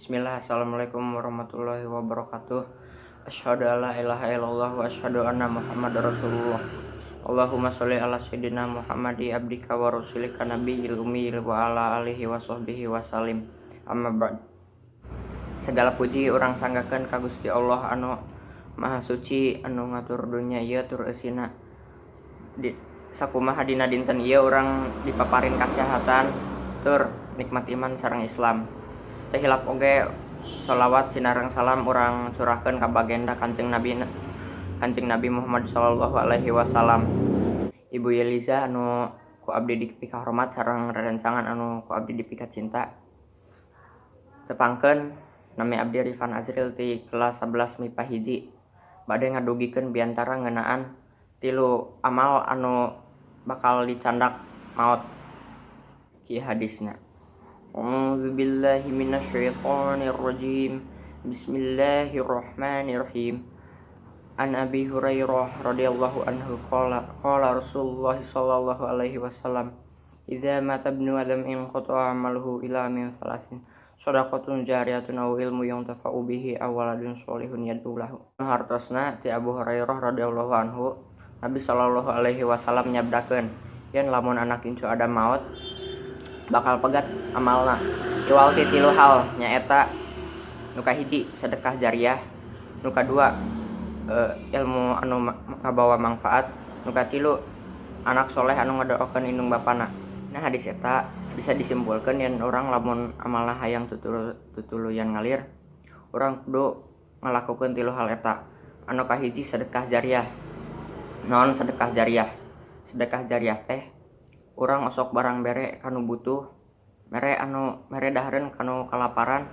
Bismillah, assalamualaikum warahmatullahi wabarakatuh. Asyhadu alla ilaha illallah wa asyhadu anna Muhammadar Rasulullah. Allahumma sholli ala sayyidina Muhammadi abdika wa rasulika nabiyil ummiyil wa ala alihi wa sahbihi wa salim. Amma ba'd. Segala puji urang sanggakeun ka Gusti Allah anu Maha Suci, anu ngatur dunya ieu tur eusina. Di sakumaha dina dinten ieu urang dipaparin kasehatan tur nikmat iman sareng Islam. Teu hilap oge sholawat sinareng salam urang curahkeun ka bagenda Kanjeng Nabi Muhammad sallallahu alaihi wasallam. Ibu Yeliza anu ku abdi dipikahormat sareng rerencangan anu ku abdi dipikacinta. Tepangkeun, nami abdi Rifan Azril ti kelas 11 MIPA 1, bade ngadugikeun biantara ngeunaan tilu amal anu bakal dicandak maot. Kieu hadisna. A'udzubillahi minasyaitonirrajim. Bismillahirrahmanirrahim. An Abi Hurairah radhiyallahu anhu qala qala Rasulullah sallallahu alaihi wasallam, "Idza mata ibnu Adam inqata'a amaluhu illa min thalathin, shadaqatun jariyatun aw ilmu yuntafa'u bihi aw waladun sholihun yad'u lahu." Hartosna ti Abu Hurairah radhiyallahu anhu, Nabi sallallahu alaihi wasallam nyabdakeun yen lamun anak incu Adam maot bakal pegat amalna iwal ti tilu hal, nyaeta nu kahiji sedekah jariah, nu kadua ilmu anu ngabawa manfaat, nu katilu anak soleh anu ngadoakeun indung bapana. Nah, hadis eta bisa disimpulkan yen urang lamun amalna hayang tutuluyan ngalir, urang kudu ngalakukeun tilu hal eta. Anu kahiji, sedekah jariah. Naon sedekah jariah? Sedekah jariah teh urang osok barang bere kanu butuh, mere anu mere dahareun kanu kalaparan,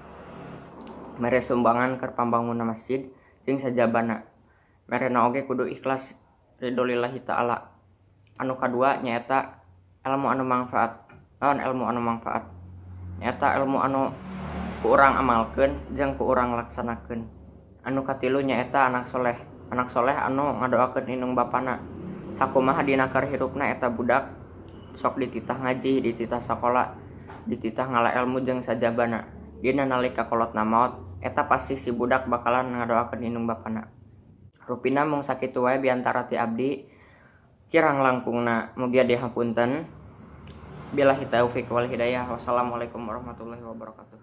mere sumbangan keur pambangunan masjid jeung sajabana. Merena oge kudu ikhlas ridho lillahi ta'ala. Anu kadua nyaeta ilmu anu manfaat. Naon ilmu anu manfaat? Nyaeta ilmu anu ku urang amalkeun jeung ku urang laksanakeun. Anu katilu nyaeta anak soleh, anak soleh anu ngadoakeun indung bapana. Sakumaha dina keur hirupna eta budak sok dititah ngaji, dititah sakola, dititah ngala ilmu jeung sajabana, dina nalika kolotna maot eta pasti si budak bakalan ngadoakeun indung bapana. Rupina mung sakitu wae biantara ti abdi, kirang langkungna mugia dihapunten. Billahi taufik wal hidayah, wassalamualaikum warahmatullahi wabarakatuh.